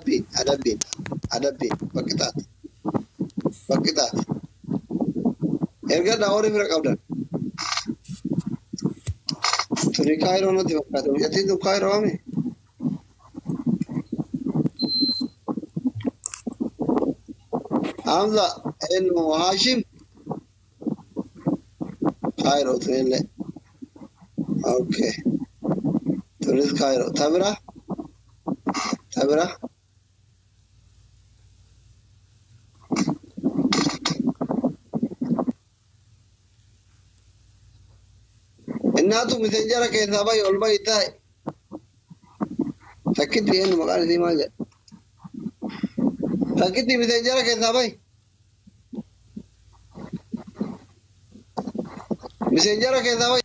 Adabbiin, adabbiin, adabbiin በቅጣት በቅጣት erga horii fira qabdan. Tuni Kaayiroo natti fakkaata. Mucattiin tun Kaayiroo waame? Hamza, eenyu Haashim? Kaayiroo tunillee. Okay. Tunis Kaayiroo. Tabira? Tabira? Innaatu miseenjara keessaa bahi ol bahi taa'e. Takkitti eenyu maqaan isii maal jedha? Takkitti miseenjara keessaa bahi. Miseenjara keessaa bahi.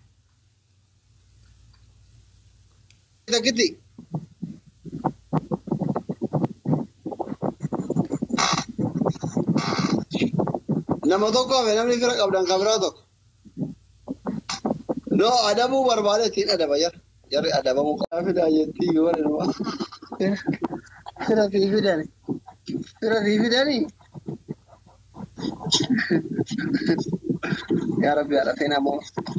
Takkitti. Nama tokko hafe namni fira qabdan kan biraa tokko. No, adabuu barbaade ittiin adaba jara. Jarri adabamuu qaba. Fidaa jettii yoo warra Fira sii fidani. Fira sii fidani. Yaa Rabbi haadha seenaa moo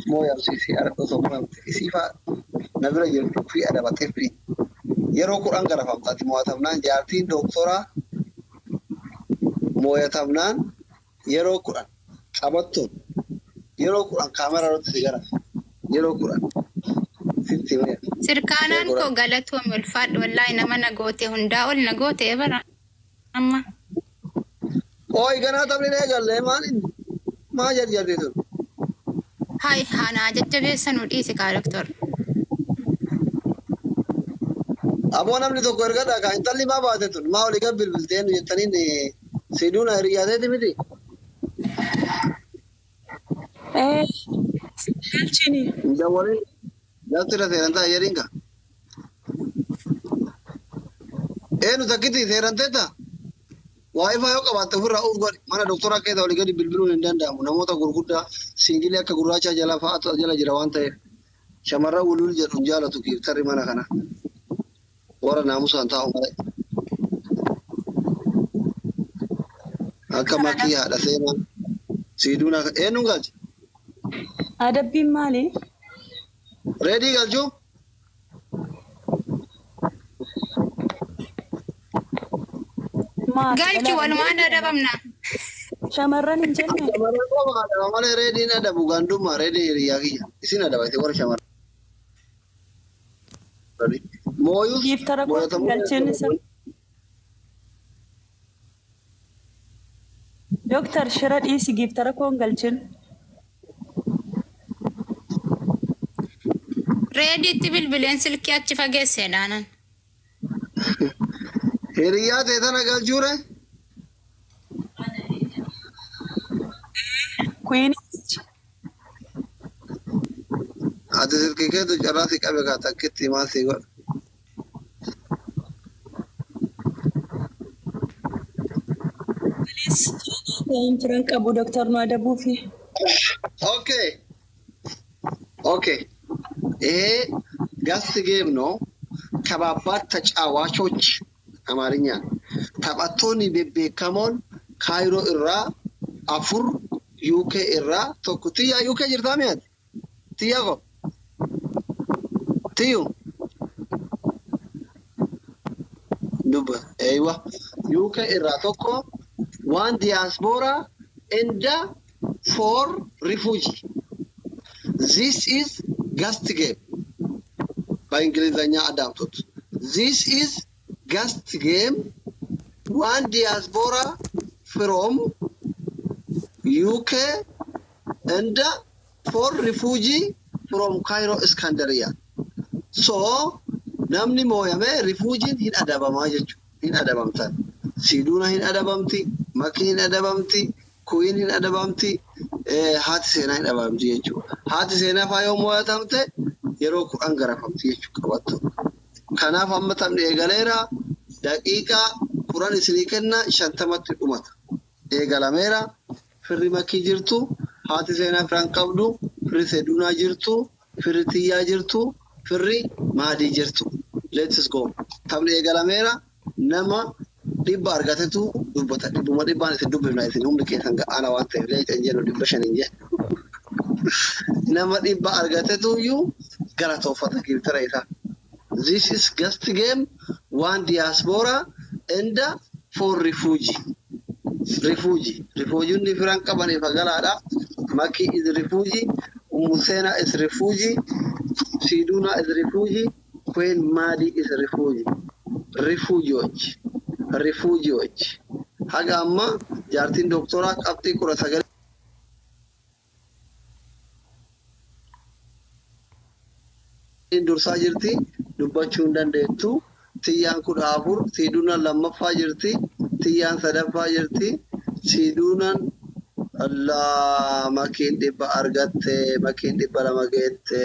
moo yaabsiisi yaa Rabbi osoo mo'amte isii faa na bira jirtu fi adabattee fi yeroo 10 garafamtaati mo'atamnaan jaartiin dooktoraa mo'atamnaan yeroo 10 qabattuun yeroo 10 kaameraa irratti si garafa yeroo 10 sitti himee. Sirkaanaan koo galatoome ulfaadhu wallaahi nama na goote hundaa ol na goote bara amma. Ooyi ganaa taphni ni eegalle maal inni maa jarjarti tun? Hai haanaa jajjabeessa nu dhiisi kaa doktor. Aboo namni tokko ergadhaa kaa intalli maa baate tun maa olii gad bilbiltee nu jettaniin siiduuna hiriyaateeti miti. Galchini. Dawwalin gaafsira seeran ta'a jedhin kaa. Eenyu takkitti seeran teetta? Waa'ee yoo qabaatte ofirraa uuf godhi. Mana doktoraa keessa olii gadi bilbiluun hin danda'amu. Namoota gurguddaa siingilii akka gurraachaa jala fa'aatu jala jira waan ta'eef. Shamarran wulul jedhu hin jaalatu kiiftarri mana kana. Warra naamusaan taa'u malee. Akka makii haadha seenaa siiduun akka eenyuun galche? Adabbiin maali? Reedii galchuu? Maali? Galchi walumaan adabamna. Shamarran hin jenne. Shamarran qofa adaba malee reediin adabu gandummaa reedii hiriyaa kiyya. Isin adaba isin warra shamarran. Mooyus Giiftara koo mooyatamuu galcheen isa. Dooktar shira dhiisi giiftara koo hin galchin. Reediitti bilbileen silkii achi fageesse dhaanan. Hiriyaa ta'e tana galchuure? Kuyin Ati silkii keetu carraa si qabe kaa takkitti maal si godha? Ta'in firan qabu dooktar nu adabuufi. Okay. Okay. ይሄ guest game ነው። ከባባድ ተጫዋቾች አማርኛ taphattoonni bebbeekamoon Kaayiroo irraa 4 UK irraa 1 tiyyaa UK jirtaa mi'aati? Tiyyaa ko tiyyu dubba eeywa UK irraa 1 one diaspora and 4 refugee. This is guest game. በእንግሊዘኛ አዳምጡት። This is guest game. One diaspora from UK and 4 refugee from Cairo Iskandaria. So namni mooyame refuujiin hin adabamaa jechuudha. Hin adabamtan. Siiduuna hin adabamti, Makii hin adabamti, Kuyin hin adabamti, haati seenaa hin adabamti jechuudha. Haati seenaa faa yoo moo'atamte yeroo 10 garafamti jechuudha qabattu. Kanaaf amma taphni eegaleera. Daqiiqaa 10 isinii kenna 50tti dhumata. Eegalameera. Firri makii jirtu, haati seenaa firaan qabdu, firri seduunaa jirtu, firri tiyyaa jirtu, firri maadii jirtu. Let's go. Taphni eegalameera. Nama dhibba argatetu dubbata. Dhibbuma dhibbaan isin dubbifna isin humni keessan ga'aana waan ta'eef leenca hin jennu 500 hin jennu. Nama dhibba argatetu iyyuu gara toofata giftara isaa. This is guest game, one diaspora and four refugee. Refugee. Refugeonni firan qabaniif galaadha. Maki is refugee, Umusena is refugee, Siduna is refugee, Queen Madi is refugee. Refugeeoch. Refugeeoch. Haga amma jaartiin doktoraa qabxii 19 dursaa jirti dubbachuu hin dandeettu. Tiyyaan 14, Siduunaan lammaffaa jirti, Tiyyaan sadaffaa jirti, Siduunaan Allah makiin 100 argatte, makiin 200 geette.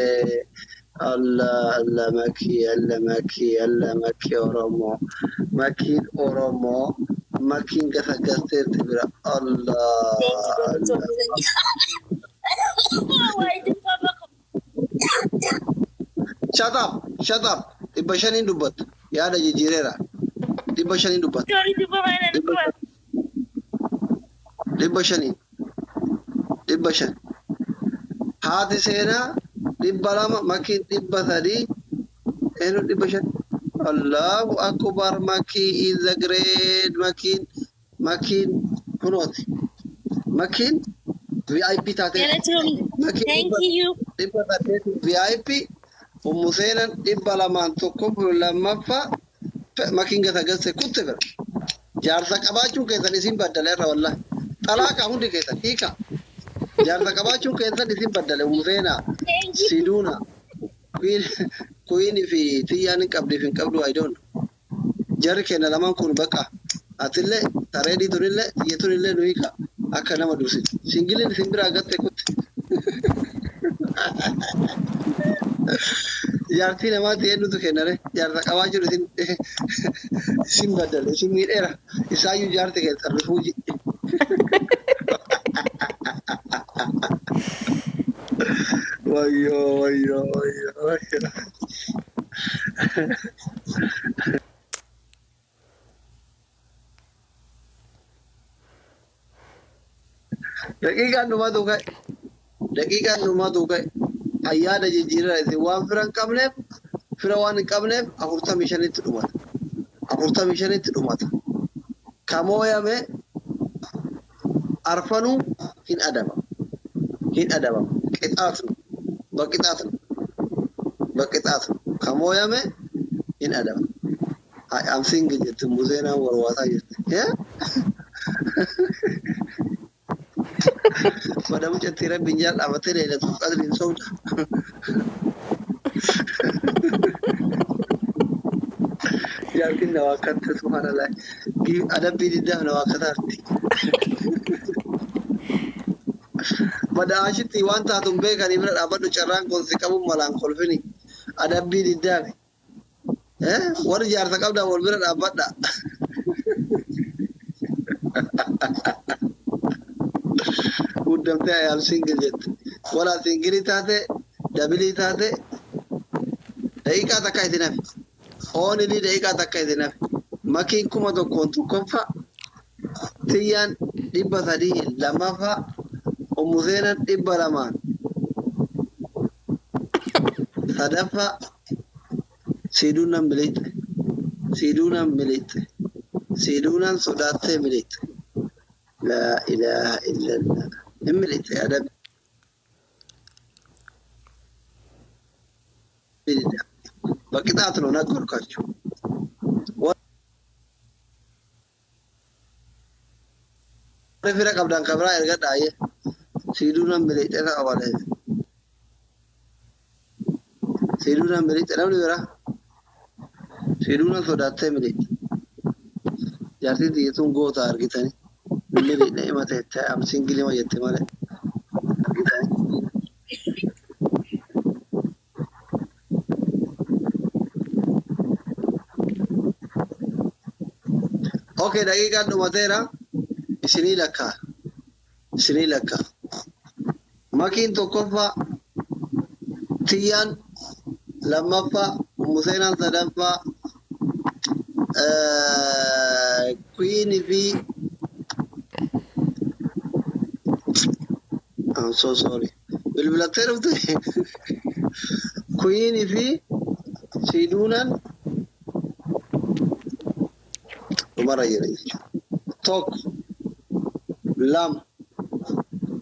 Allah Allah makii Allah makii Allah makii Oromoo makiin Oromoo makiin gasaggasteerti bira Allah Allah. Shut up, shut up. 500 dubbattu. Yaada jijjiireera. 500 dubbattu. 500. 500. Haati seenaa 200 makiin 300 eenyu 500. Allahu akbar makii is the great makiin makiin kunooti. Makiin VIP taatee. Thank you. 800 VIP. Ummu seenaan 200 tokko lammaffaa makiin gasagasse kutte bira. Jaarsa qabaachuu keessan isin baddaleerra wallahi. Xalaaqa hundi keessan hiika. Jaarsa qabaachuu keessan isin baddale Ummu seenaa. Siduuna. Kuyiinii fi tiyyaan hin qabdiif hin qabdu I don't know. Jarri keenya lamaan kun bakka atillee tareedii tunillee xiyya tunillee nu hiika akka nama dursitu. Singiliin isin biraa gatte kutte. Jaartii namaatti eenyutu kennare jaarsa qabaa jiru isin baddale isin miidheera isaayyuu jaarti keessan rifuuji. Wayyoo wayyoo wayyoo wayyoo. Daqiiqaan dhumaatu ka'e. Daqiiqaan dhumaatu ka'e. Ayyaana jijjiirraa isin waan fira hin qabneef fira waan hin qabneef 45tti dhumata. 45tti dhumata. Kamooyame arfanuu hin adabama. Hin adabama. Qixaatnu. Baqixaatnu. Baqixaatnu. Kamooyame hin adabama. I am single jettu Museenaan warwaataa jirti. Madamu jetti rabbiin jaal dhaabattee leelatu qadriin sobda. Jaartiin na waakkatte subhaanallah. Adabbii diddaaf na waakkataarti. Madaashitti waan taatu hin beekanii bira dhaabbadhu carraan kun si qabuun malaan kolfini. Adabbii diddaafi. Warri jaarsa qabdaa wal bira dhaabbadha. Guddamtee I am single jette. Wala singilii taate, dabilii taate, daqiiqaa takka isin hafe. Oonilii daqiiqaa takka isin hafe. Makiin 1000 tokkoffaa, Tiyyaan 300 lammaffaa, Ummu Seenaan 200 sadaffaa, Siduunaan miliqxe. Siduunaan miliqxe. Siduunaan sodaattee miliqxe. Laa ilaaha illallah. Hin miliqxe adabbii. በቅጣት ነው ነገርኳችሁ። Warri fira qabdan kabraa erga dhaaye siiduunaan miliqxe ta'a Siiduunaan miliqxe namni biraa siiduunaan sodaattee miliqxe. Jaartiin xiyyeetuun goota argitanii miliqxe hima teettee am singilima jette malee argitanii. Okay, daqiiqaan dhumateera. Isinii lakkaa. Isinii lakkaa. Makiin tokkoffaa, Tiyyaan lammaffaa, Ummu Seenaan sadaffaa, Queen fi I'm so sorry. Bilbilattee dhufte. Queen fi Siduunan dhumarra jira jechuudha. 1, 2,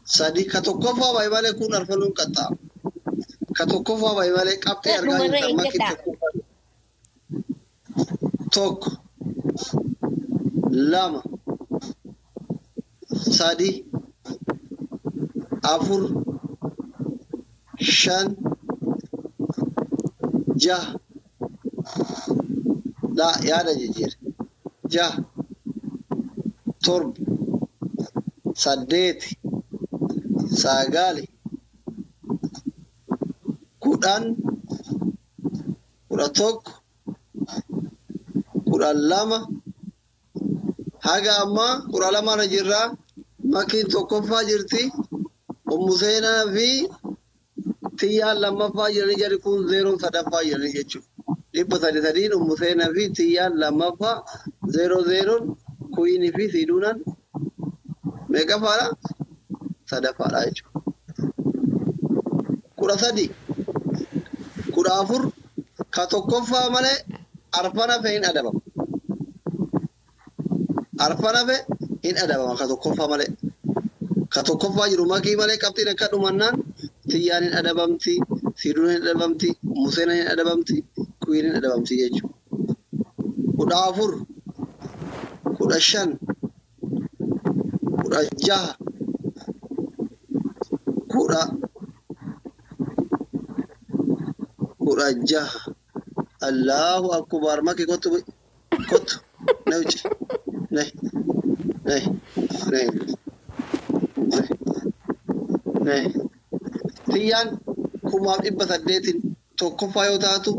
3 ka tokkoffaa baay'ee malee kun arfanuun qaxxaamu. Ka tokkoffaa baay'ee malee qabxee argaa Dhumarra jirtan makki eeggadhaa. tokkoffaa. 1, 2, 3, 4, 5, 6 laa yaada jijjiire 6, 7, 8, 9, 10, 11, 12 haga ammaa 12 irra jirra. Makiin tokkoffaa jirti. Ummu Seenaa fi Tiyyaan lammaffaa jiranii jarri kun 0 sadaffaa jiranii jechuudha. 303 Ummu Seenaa fi Tiyyaan lammaffaa 0 0 Kuinii fi Siduunaan meeqaffaadha? Sadaffaadha jechuudha. 13, 14 ka tokkoffaa malee arfan hafe hin adabamu. Arfan hafe hin adabama ka tokkoffaa malee. Ka tokkoffaa jiru makii malee qabxiin akka dhumannaan Tiyyaan hin adabamti, Siduun hin adabamti, Museen hin adabamti, Kuyin hin adabamti jechuudha. 14, 15, 16, 16. Allahu akbar maki kottu kottu na wuce nai nai nai nai. Tiyyaan 1800 tokkoffaa yoo taatu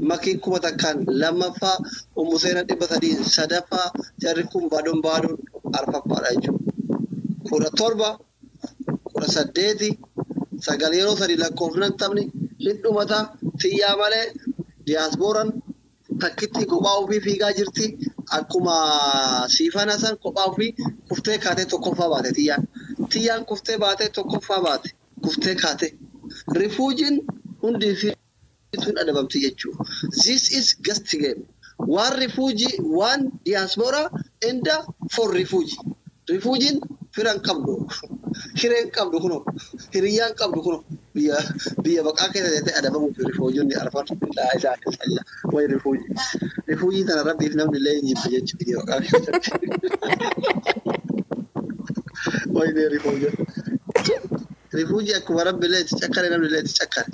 makiin 1000 lammaffaa Ummu Seenaa 300 sadaffaa jarri kun baadoon baadoon arfaffaadha jechuudha. 17, 18, 9 yeroo sadii lakkoofnan taphni hin dhumata. Tiyyaa malee diyaaspooraan takkitti kophaa ofii fiigaa jirti. Akkuma siifana san kophaa ofii kuftee kaatee tokkoffaa baate tiyyaan. Tiyyaan kuftee baatee tokkoffaa baate kuftee kaatee. Rifuujiin hundi isiitu hin adabamti jechuudha. This is guest game. One refugee, one diaspora and four refugee. Refuujiin fira hin qabdu. Hiree hin qabdu kunoo. Hiriyaa hin qabdu kunoo. Biyya biyya baqaa keessa teessee adabamuuf rifuujiin arfan laa ilaaha illallah. Wayi rifuujii. Rifuujii tana rabbiif namni illee hin jibbu jechuudha biyya baqaa keessatti. Wayi rifuujii. Rifuujii akkuma rabbi illee itti cakkare namni illee itti cakkare.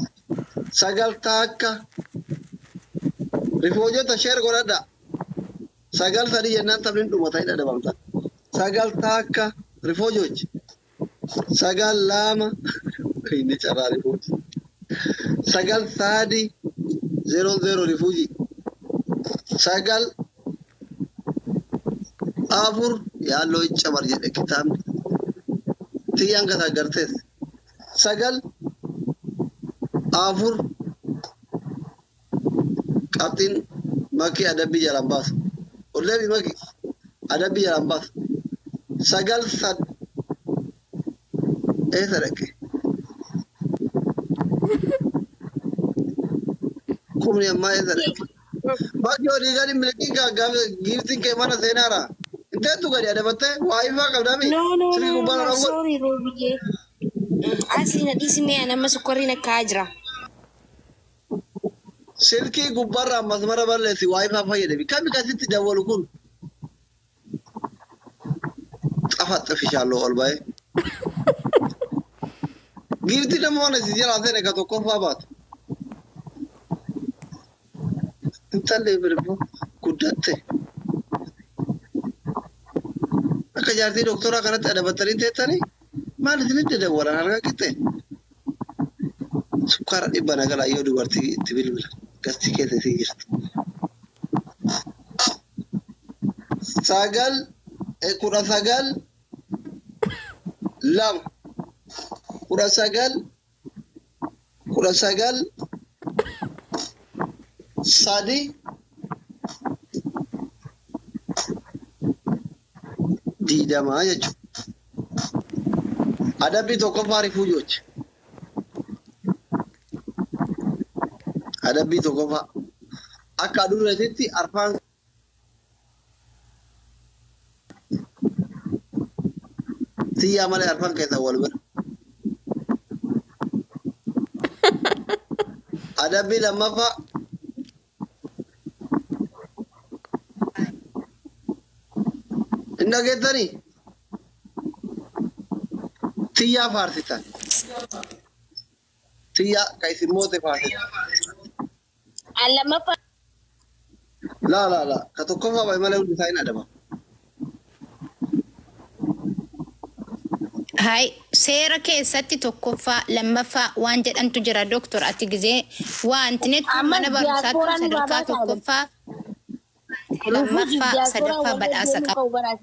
9 takka rifuujota sheer godhadha. 9 3 jennaan taphni dhumata hin adabamta. 9 takka rifuujochi. 9 2 inni carraa rifuuji. 9 3 0 0 rifuuji. 9 4 yaalloo iccabar jedhe kitaabni. Tiyyaan gata gartees. 9 4 qabxiin makii adabbii jalaan baasu. Olleebi makii adabbii jalaan baasu. 9 8 eessa dhaqe? Kumni ammaa eessa dhaqe? Bakki olii gadi milikiin giiftiin kee mana seenaara. Inteettu gadi adabattee waa ifaa qabdaami. No, no, Silkii no, gubbaa no, raawwatu. sorry, Roobiyee. Asii na dhiisimee nama sukkarri na kaa'aa jira. Silkii gubbaarraa masmara balleessi waa ifaa fayyadami. Kami kasitti dawwalu kun? Xafa xifishaaloo ol ba'ee. Giiftii nama mana si jalaa seene ka tokkoffaa baatu. Intalli birboo guddatte. Akka jaartii doktoraa kanatti adabattanii teettanii maal isinitti dawwalan harka qixxee? Sukkaara dhibba nagalaa yoo dubartii itti bilbila. Gastii keessa isii jirti. 9 19 2 19 19 3 Diidamaa jechuudha. Adabbii tokkoffaa rifuujochi. Adabbii tokkoffaa. Akka adurreetitti arfaan tiyyaa malee arfan keessaa wal bira. Adabbii lammaffaa. Hin dhageettanii? Tiyyaa faarsitan. Tiyyaa kan isin moote faarsitan. Lammaffaa. Laa laa laa ka tokkoffaa bahe malee hundi isaa hin adaba. Hai, seera keessatti tokkoffaa lammaffaa waan jedhantu jira doktor ati gizee wanti netti Amma mana barumsaatti diyaaspooraan nu sadarkaa baasaa tokkoffaa Rufuuji lammaffaa diyaaspooraan sadaffaa warra badhaasa deemu qaba. qabu baraas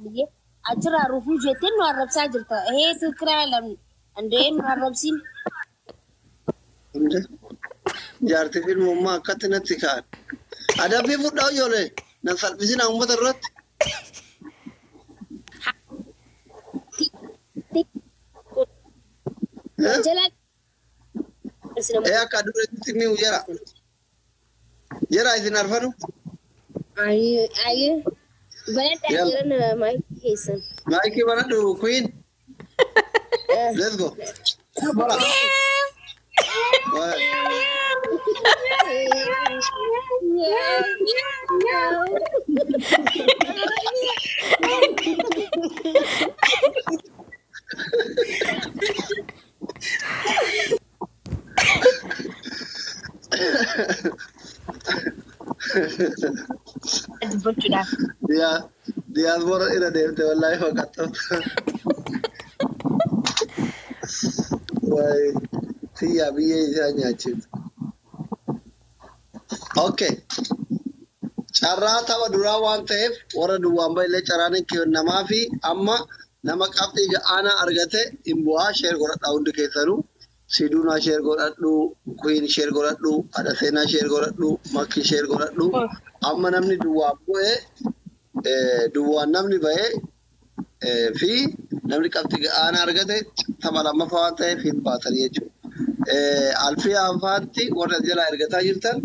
achirraa rufuu jettee nu arrabsaa jirta. Hee tikiraa lamni. Andee nu arrabsiin. Hunde jaartii filmummaa akkatti natti ka'an. Adabbii fudhaa ijoollee nan salphisinaa uummata irratti. Jala. Ee akka adurreetti mi'u jara. Jara isin arfanu. Ayi ayi. Banadhaa Yalla. jiran maayikii keessan. Maayikii banadhu Queen. Let's go. Bara. Waay. Dubbachuudhaaf. Diyaaspoora irra deemte wallaahi fakkaattu. Waay tiyyaa biyyee isaa nyaachifte. Okay. Carraa tapha duraa waan ta'eef warra duwwaan bahillee carraan kennamaa fi amma nama qabxii ga'aanaa argate hin bu'aa share godhadhaa hundi keessanuu. Siduunaa share godhadhu, Queen share godhadhu, Haadha Seenaa share godhadhu, Makii share godhadhu. Amma namni duwwaan bu'ee duwwaan namni ba'ee fi namni qabxii ga'aanaa argate tapha lammaffaa waan ta'eef hin baatanii jechuudha. Alfii Anfaatti warra jalaa ergataa jirtan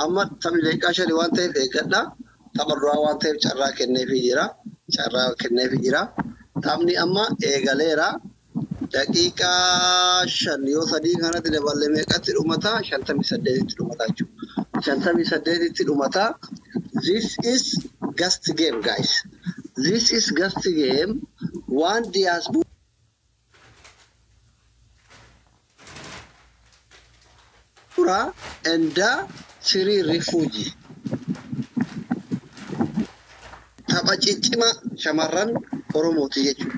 amma taphni daqiiqaa shanii waan ta'eef eeggadha. Tapha duraa waan ta'eef carraa kenneefii jira. Carraa kenneefii jira. Taphni amma eegaleera. Daqiiqaa 5 yoo 3 kanatti daballee meeqatti dhumata? 58tti dhumata jechuudha. 58tti dhumata. This is guest game guys. This is guest game. One diaspora and three refugee. Tapha ciccimaa shamarran Oromooti jechuudha.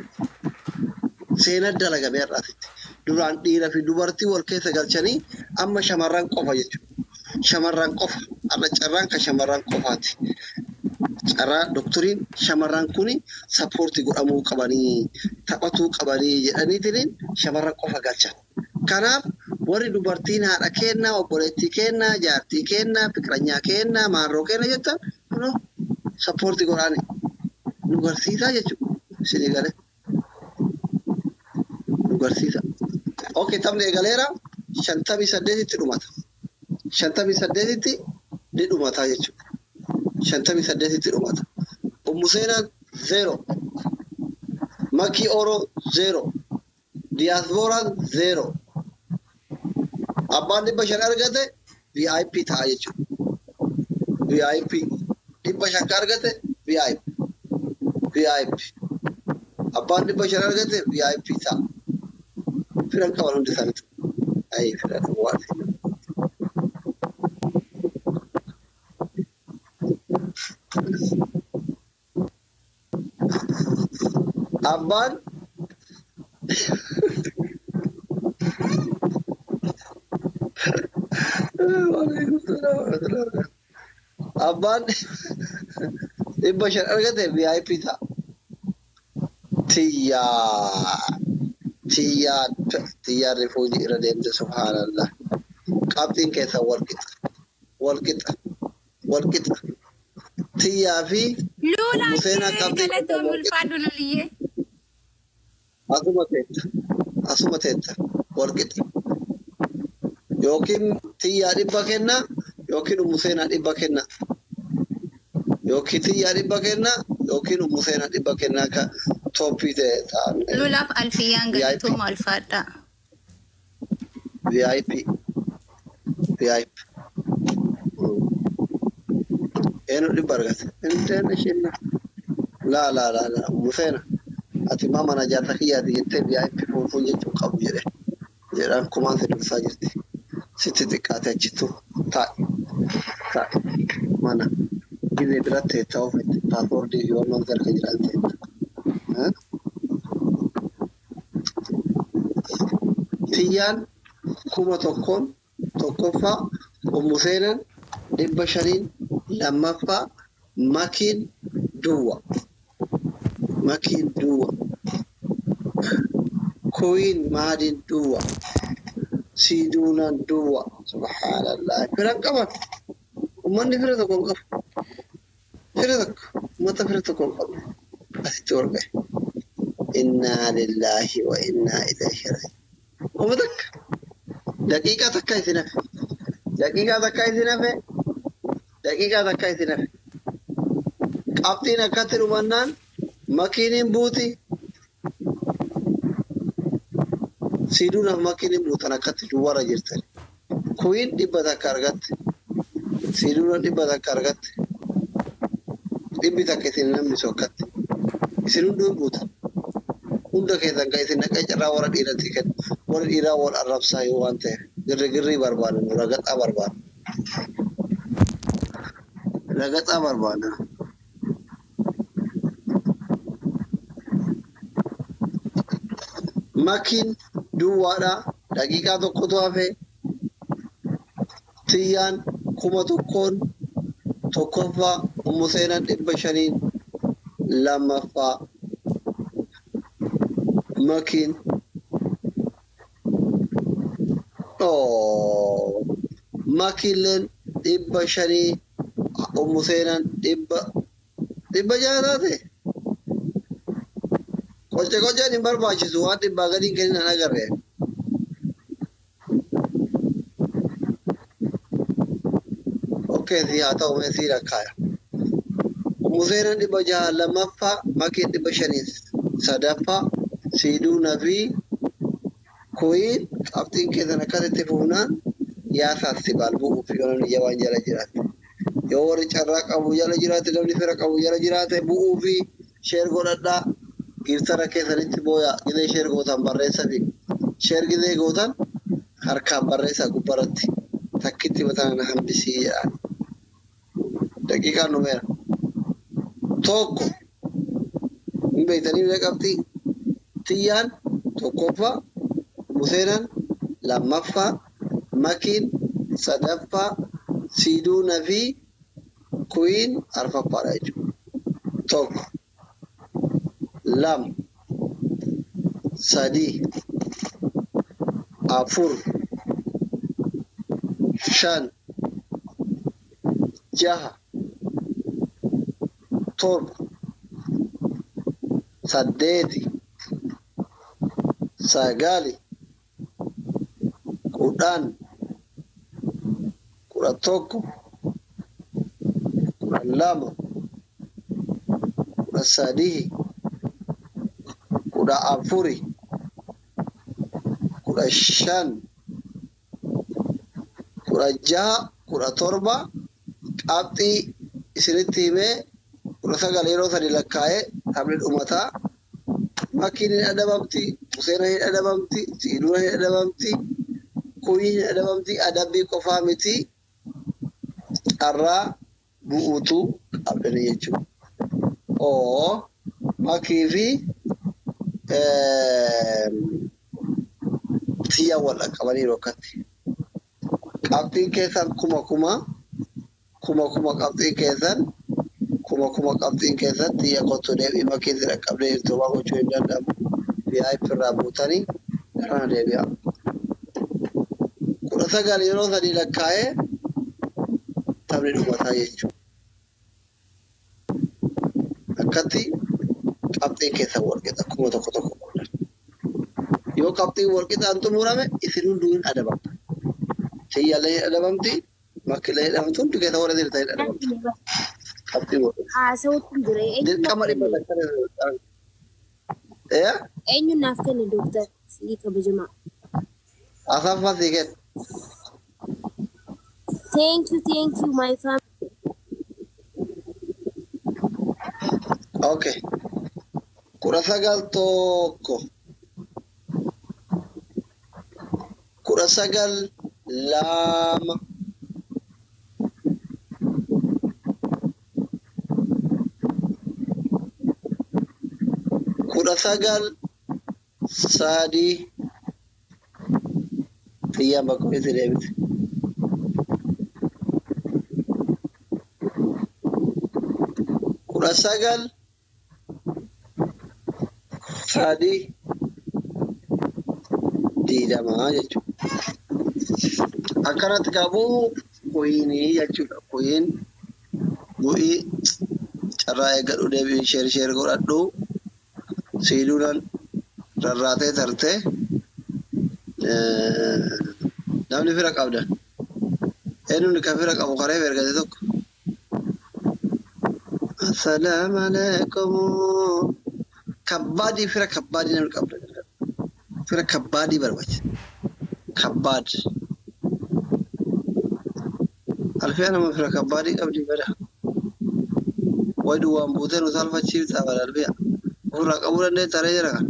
Seenaa dalagamee har'aatitti. Duraan dhiiraa fi dubartii wal keessa galchanii amma shamarran qofa jechuudha. Shamarran qofa. Har'a carraan kan shamarran qofaati. Carraa doktoriin shamarran kuni sappoortii godhamuu qabanii taphatuu qabanii jedhaniitiin shamarran qofa galchan. Kanaaf warri dubartiin haadha kennaa, obboleettii kennaa, jaartii kennaa, fiqiranyaa kennaa, maarroo kennaa jettan kunoo sappoortii godhaani nu garsiisaa jechuudha. Isinii galee nu garsiisa. Okay, taphni eegaleera 58tti dhumata. 58tti ni dhumata jechuudha. 58tti dhumata. Ummu Seenaan 0. Makii Oro 0. Diyaaspooraan 0. Abbaan 500 argate VIP ta'a jechuudha. VIP 500 ka argate VIP. VIP. Abbaan 500 argate VIP ta'a. Firan qaban hundi isaaniitu. Ayi firan waan. Abbaan Abbaan 500 argate VIP ta'a. Tiyyaa tiyyaa tiyyaa rifuujii irra deemte subhaanallah. Qabxiin keessan wal qixa wal qixa wal qixa. Tiyyaa fi Luulaa Museenaa qabxii galatoomii ulfaadhu luliyyee. Asuma teetta. Asuma teetta. Walqixa. Yookiin tiyyaa 100 kenna yookiin Museenaa 100 kenna. Yookiin tiyyaa 100 kenna yookiin Museenaa 100 kenna akka tooppii ta'e ta'an. Lulaaf alfiyyaan galatooma ulfaadha. VIP. VIP. Eenyu 100 argate? Inteen isheen laa laa laa laa Museena ati maa mana jaarsa kiyyaati jettee VIP fuunfuun jechuun qabu jedhe. Jedhaan kumaan si dursaa jirti. Sitti xiqqaate achittu taa'i. Taa'i. Mana. Gizee biratti teetta ofitti paaspoortii fi waan harka jiran teetta. Tiyyaan 1000 tokkoffaa Museenaan 500 lammaffaa Makiin duwwa. Makiin duwwa. Kuwiin maadiin duwwa. Siiduunaan duwwa. Subhaanallah. Firan qaban. Uummanni fira tokko hin qabu. Fira tokko. Uummata fira tokko hin qabu. Asitti ol ga'e. Innaa lillaahi wa innaa ilayhi raaji'uun. Uummata takka. Daqiiqaa takka isin hafe. Daqiiqaa takka isin hafe. Daqiiqaa takka isin hafe. Qabxiin akkatti dhumannaan makiiniin buuti. Siiduunaaf makiiniin buutan akkatti duwwaarra jirtan. Kuwiin 100 argatte. Siiduuna 100 argatte. 100 isin namnisu akkatti. Isin hunduu buutan. Hunda keessan kan isin naqee carraa warra dhiiratti kennu. Warra dhiiraa wal arrabsaa yoo waan ta'eef. Girri girrii barbaadan ragaxaa barbaadan. Ragaxaa barbaadan. Makiin duwwaadha. Daqiiqaa tokkotu hafe. Tiyyaan 1000 tokkoffaa Museenaan 500 lammaffaa Makiin Makiilleen 500 Museenaan 600 taate. Qoce qoceen hin barbaachisu waan 100 gadiin kennan agarre. Okkee si haa ta'u mee si rakkaaya. Museenaan 600 lammaffaa Makiin 500 sadaffaa Siiduuna fi Kuwiin qabxiin keessan akkasitti fuunaan yaasaas si baal bu'uu fi yoo namni jabaan jala jiraate. Yoo warri carraa qabu jala jiraate namni fira qabu jala jiraate bu'uu fi sheer godhadhaa. Giftara keessanitti booyaa gizee sheer gootan barreessa fi sheer gizee gootan harkaan barreessa gubbaratti takkitti mataan hambisii jedhaan. Daqiiqaan dhumeera. Tokko hin beektanii bira qabxii tiyyaan tokkoffaa Museenaan lammaffaa Makiin sadaffaa Siiduuna fi Kuwiin arfaffaadha jechuudha. 1 2 3 4 5 6 7 8 9 10 11 12 13 14 15 16 17 qabxii isinitti himee 19 yeroo sadi lakkaa'ee taphni dhumataa. Makiin hin adabamti, Museenaa hin adabamti, Siiduuna hin adabamti, Kuwiin hin adabamti, adabbii qofaa miti carraa bu'uutu qabdanii jechuudha. Oo Makii fi Tiyyaa wal qaqqabaniiru akkatti. Qabxiin keessan 1000 1000 qabxiin keessan 1000 qabxiin keessan xiyya kottu deebi'i makiin si dhaqqabdee jirtu homaa gochuu hin danda'amu. VIP irraa buutanii garana deebi'a. 19 yeroo sadi lakkaa'ee taphni dhumataa jechuudha. Akkatti qabxiin keessa walqixa 1000 qoodan. Yoo qabxiin walqixaan xumurame isin hunduu hin adabamta. Siyyaalee hin adabamti, makkilee hin adabamti, hundi keessa warra jirtan hin adabamti. Qabxiin walqixa. Haasawutti jira. Dirqama 100. Eenyu naaf kenne dooktar Sii kabajamaa. Asaffaa sii kenna. Thank you my family. Okay. 19 1. 19 2. 19 3. Xiyyaan bakka itti deebite. 19 3 20 jechuudha. Akkanatti qabu kuyiinii jechuudha. Kuyiin bu'ii carraa eeggadhu deebiin sheer godhadhu siiduudhaan rarraatee tartee namni fira qabdan. Eenyuun kan fira qabu karee ergate tokko. Assalaamu alaikum. Kabbaadii fira kabbaadii namni qabda. Fira kabbaadii barbaachisa. Kabbaad. Alfee nama fira kabbaadii qabdi bada. Wayi duwwaan buutee nu saalfachiifta bada alfee. Ofirraa qabuu dandeetta taree jira kan.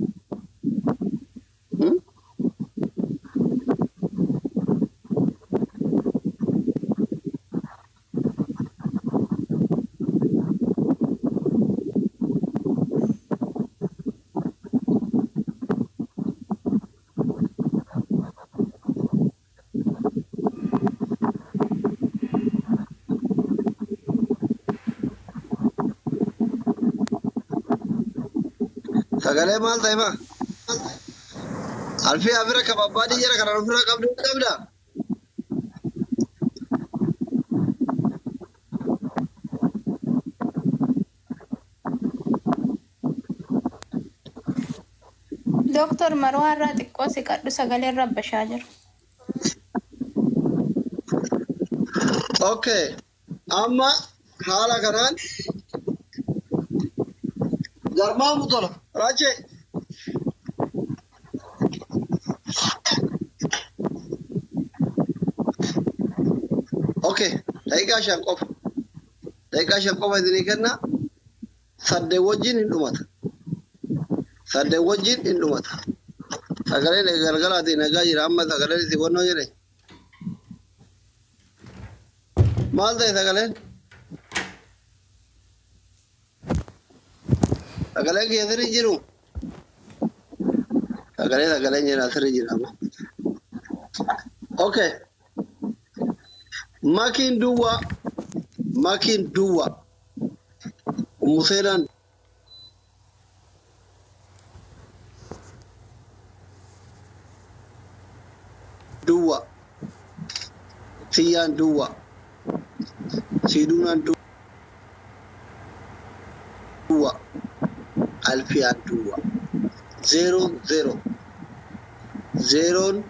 Sagalee maal ta'e maa? Alfii afira kababbaadii jira kanaan ofirraa qabdu qabda. Dooktor Marwaa irraa xiqqoo siqadhu sagaleen rabbashaa jira. Okay. Amma haala kanaan garmaamu tola. Rache. Okay. Daqiiqaa 5 qofa. Daqiiqaa 5 qofa isinii kenna. 8 wajjin hin dhumata. 8 wajjin hin dhumata. Sagaleen galgalaatiin nagaa jira amma sagaleen isin wannoo jedhe. Maal ta'e sagaleen? Sagaleen kiyya sirrii jiru. Sagaleen jira sirrii jira. Okay. Makiin duwwaa. Makiin duwwaa. Museenaan duwwaa. Siyyaan duwwaa. Siiduunaan duwwaa. Alfiyaan duwwaa. 0 0. 0